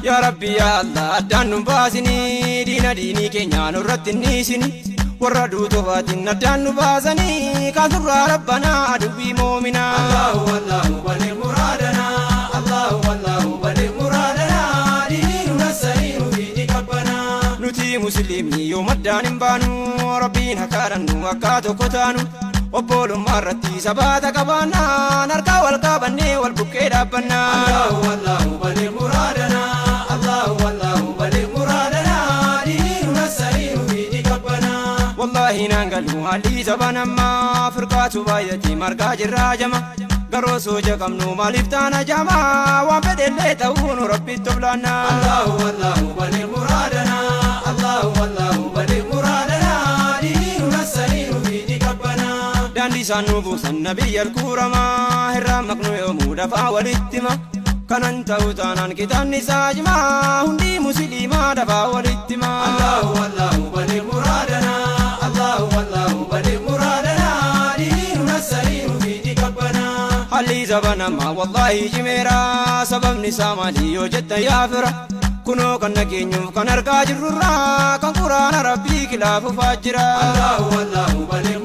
Yaa Rabbi yaa Allah addaan nu baasinii diina diinii keenya nurratti hin dhiisini warra duutofaatiin addaan nu baasanii kaasurraa rabbanaa aduwwii moominaa. Allahu Allahu balligh muradana Allahu Allahu balligh muradana diinii nu nassanii nu fiidi qabbana. Nuti musliimni yoo maddaan hin baanu rabbiin haa kadhannu akka tokko taanu obbolummaa irratti sabaata qabaannaan harkaa wal qabannee wal bukkee dhaabbannaan. Allahu Allahu balligh muradana Allahu Allahu balligh muradana diinii nu nassanii nu fiidi qabbana. Wallaahi naan galu haalli saban ammaa firqaatu baay'ate margaa jirraa jama garoo sooja qabnu maaliif taana jama waan fedhellee ta'uu nu rabbitti oblaanna. Allahu Allahu balligh muradana Allahu Allahu balligh muradana diinii nu nassanii nu fiidi qabbana. Daandii isaan nu buusan nabiyya alkuuramaa irraa maqnu yoomuu dafaa walitti hima. Kanan ta'u taanaan kitaabni isaa jimaa hundi musliimaa dafaa walitti hima. Allahu Allahu balligh muradana Allahu Allahu balligh muradana diinii nu nassanii nu fiidi qabbana. Haalli saba namaa wallaahi cimeera sababni isaa maali yoo jettan yaa fira. Kunoo kan nageenyuuf kan argaa jirrurraa kan quraana rabbii kilaafufaa jira. Allahu Allahu balligh.